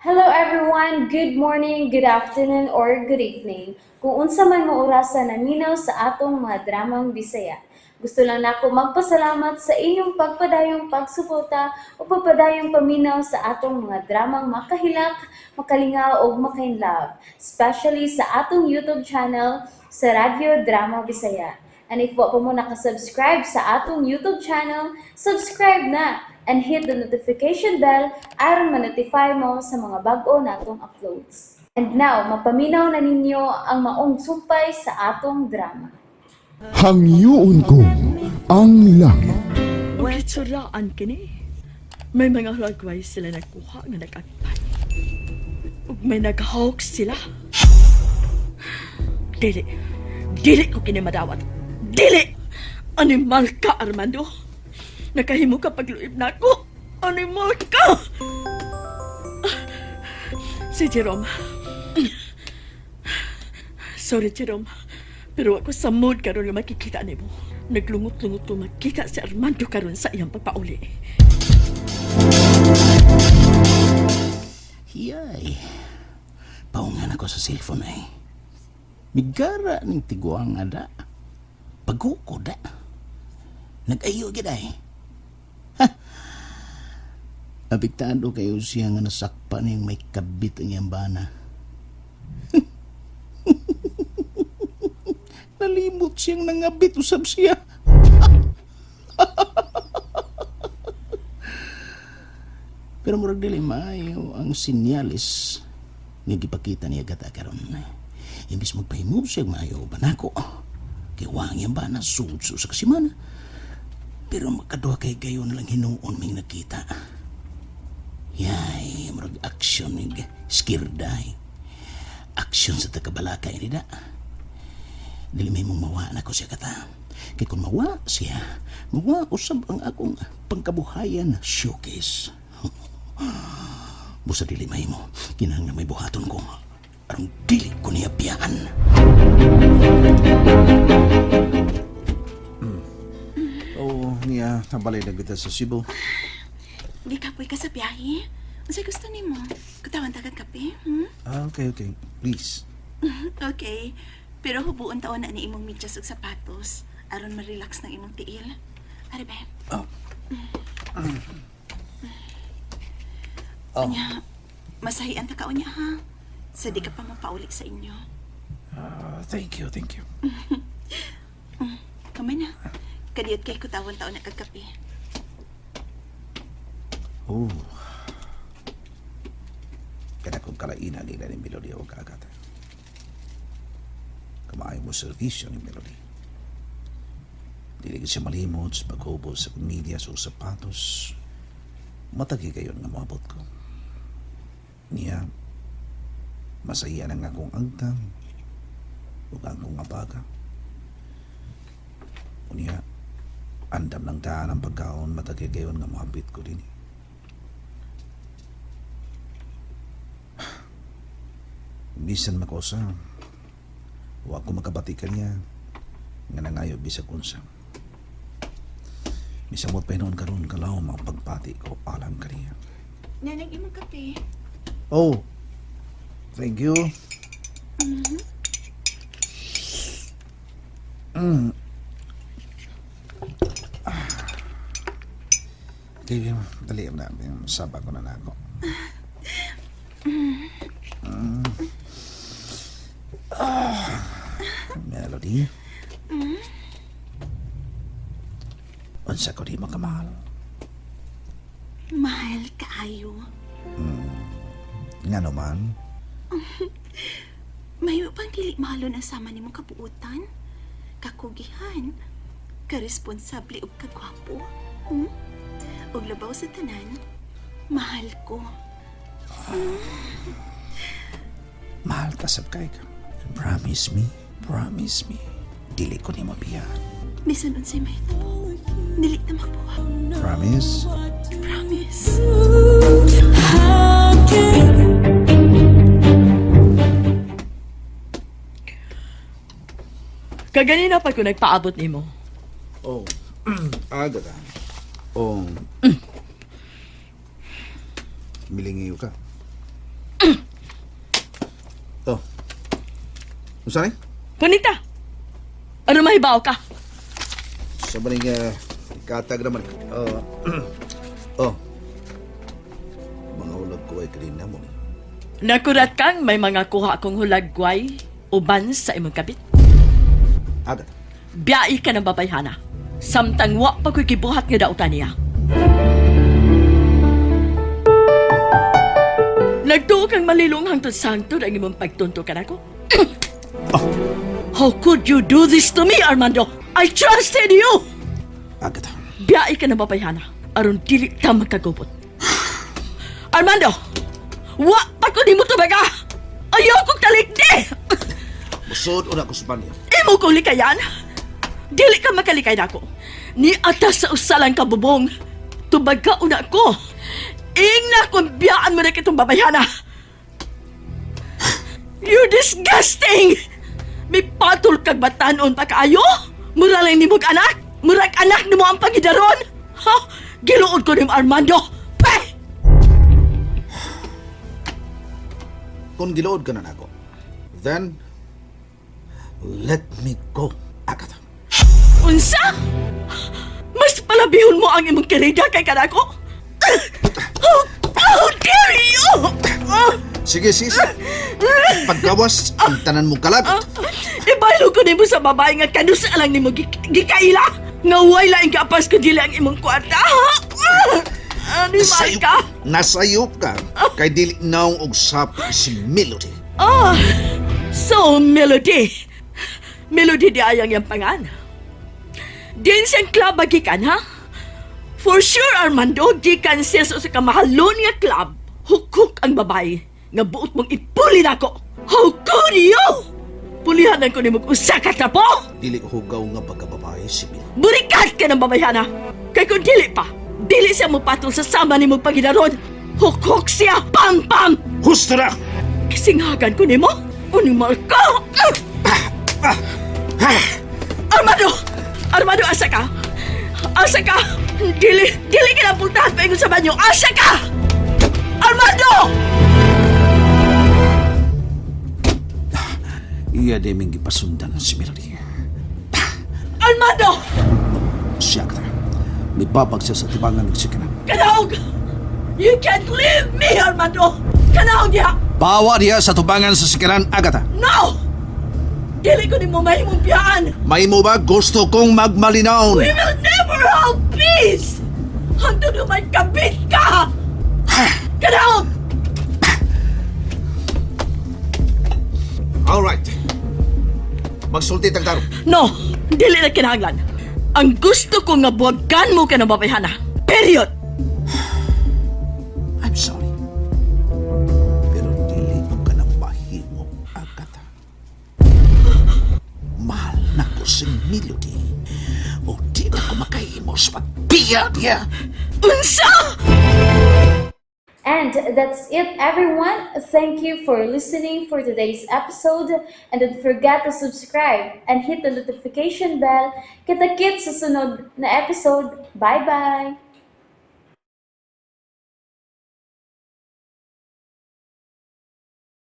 Hello everyone! Good morning, good afternoon, or good evening. Kung unsa man mo orasa naminaw sa atong mga dramang Bisaya. Gusto lang nako magpasalamat sa inyong pagpadayong pagsuporta o pagpadayong paminaw sa atong mga dramang makahilak, makalingaw ug makainlove, especially sa atong YouTube channel sa Radyo Drama Bisaya. And if wa pa mo nakasubscribe sa atong YouTube channel, subscribe na and hit the notification bell aron ma-notify mo sa mga bag-o natong uploads. And now, mapaminaw na ninyo ang maong sumpay sa atong drama. Hangyoon ko ang langit. Ug hitsuraan kini. May mga hulagway sila nagkuha nga nag-agpay. Ug may naghawk sila. Dili. Dili ko kini madawat. Dili! Animal ka, Armando. Nakahimo ka pagluib nako. Animal ka! Si Jerome. Sorry, Jerome. Pero ako sa mood karon nga makikita nimo. Naglungot-lungot ko makita si Armando karon sa iyang pagpauli. Hiyay. Paungan ako sa cellphone ay. Migara ning tiguang nga da. Paguko da. Nag-ayo gid ay. Ha. Apektado kayo siya nga nasakpa niyang may kabit ang iyang bana. Nalimot siyang nangabit usab siya. Pero murag dili maayo ang sinyalis nga gipakita niya gata karon. Imbis magpahimog siya maayo uban nako. Kay wa ang iyang bana sud sa kasimana. Pero makaduha kay gayon lang hinuon ming nakita. Yay, murag aksyon nig skirday. Aksyon sa takabalaka ini da. Dili may mong mawa na ko siya kata. Kay kung mawa siya, mawa usab ang akong pangkabuhayan showcase. Busa dili mahimo, kinahanglan may buhaton ko. Aron dili ko niya biyaan. Oo, niya, nabalay na kita sa Cebu. Gikapoy ka sa biyahe? Unsay gusto nimo? Kutawan ta kag kape? Hmm? Ah, okay. Please. Okay. Pero hubuon taon na ni imong medyas ug sapatos aron ma-relax ng imong tiil. Ari be. Oh. Oh. Unya, masahian ta ka unya ha. Sa di ka pa mapauli sa inyo. Ah, thank you, thank you. Kamay na. Kadiyot kay kutawan taon na kag kape. Oh. Kada kong kalaina nila ni Melody o kaagat. Kamaayo mo servisyo ni Melody. Dili ko siya malimot sa paghubo sa medyas o sapatos. Matagi kayon nga moabot ko. Niya, masaya na nga akong agtang ug akong abaga. Unya, andam lang daan ang pagkaon, matagi kayon nga moabit ko din. Bisan makosa, wa ko makabati kaniya nga nangayo bisag unsa. Misamot pa noon karon kalaw ang pagpati ko alam kaniya. Nanang imong kape. Oh, thank you. Ah. Okay, dali na. Saba ko na na ako. Ah. Melody. Unsa ko di mo kamahal? Mahal kaayo. Nga naman. Mayo pang dili mahalon ang sama nimo kabuutan, kakugihan, karesponsable ug kagwapo. Ug labaw sa tanan, mahal ko. Mahal ta sab kay ka. Promise me, promise me. Dili ko nimo biyaan. Bisan unsay mahitabo, dili ta mabuha. Promise? Promise. Kaganina pa ko nagpaabot nimo. Oh. Aga ka. Oh. Milingayo ka. Oh. Unsa ni? Punita! Ano mahibaw ka? Sa baning katag naman. Oh. Oh. Mga ulag ko ay kanina mo ni. Nakurat kang may mga kuha akong hulagway uban sa imong kabit. Agat. Biyai ka ng babayhana. Samtang wa pa ko'y gibuhat nga dautan niya. Nagtuo kang malilong hangtod sa hangtod ang imong pagtunto kanako. How could you do this to me, Armando? I trusted you! Agat. Biyai ka ng babayhana. Aron dili ta magkagubot. Armando! Wa pa ko nimo tubaga! Ayaw kong talikdi! Musod una ko sa banyo. Imo kong likayan. Dili ka makalikay nako. Ni atas sa usalang kabubong. Tubag ka una ko. Ingna kung biyaan mo na kitong babayhana. You're disgusting! May patol kag batanon pa kaayo? Mura lang nimog anak? Murag anak nimo ang pangidaron? Ha? Giluod ko nimo Armando. Peh! Kung giluod ka na nako, then let me go, Agatha. Unsa? Mas palabihon mo ang imong kerida kay kanako? How dare you! Sige, sis. Paggawas, ang tanan mo kalabit. Ibaylo ko nimo sa babae nga kanusa lang nimo gikaila. Nga way laing kapas ko dili ang imong kwarta. Ha? Ano man ka? Nasayop ka. Kay dili naong og sapi si Melody. Ah, so Melody. Melody di ayang yang pangan. Din siyang club gikan ha? For sure, Armando, gikan siya sa usa ka mahalon nga club. Hukuk ang babae nga buot mong ipuli nako. How could you? Pulihan ko nimo usa ka tapo. Dili hugaw nga pagkababae si Melody. Burikat ka ng babayhana. Kay kung dili pa, dili siya mopatol sa sama nimo pagidaron. Hukuk siya, pam pam. Husto na! Kasinghagan ko nimo. Animal ka! Armando! Armando, asa ka? Asa ka? Dili, dili ka na pultahan paingon sa banyo. Asa ka? Armando! Iya di ming gipasundan si Melody. Armando! Siya ka. May babag siya sa tibangan ng sikana. Kanaog! You can't leave me, Armando! Kanaog diha! Bawa diya sa tubangan sa sikanan, Agatha. No! Dili ko nimo mahimong biyaan! May mo ba gusto kong magmalinaw? We will never have peace! Hangtod may kabit ka! Kanaog! All right. Magsulti tag tarong. No! Dili na kinahanglan. Ang gusto ko nga buwagan mo ka ng babayhana. Period! I'm sorry. Pero dili ko ka na mahimo, Agatha. Mahal na ko si Melody. O di na ko makahimo sa pagbiya niya. Unsa! And that's it, everyone. Thank you for listening for today's episode. And don't forget to subscribe and hit the notification bell. Kita-kits sa sunod na episode. Bye-bye!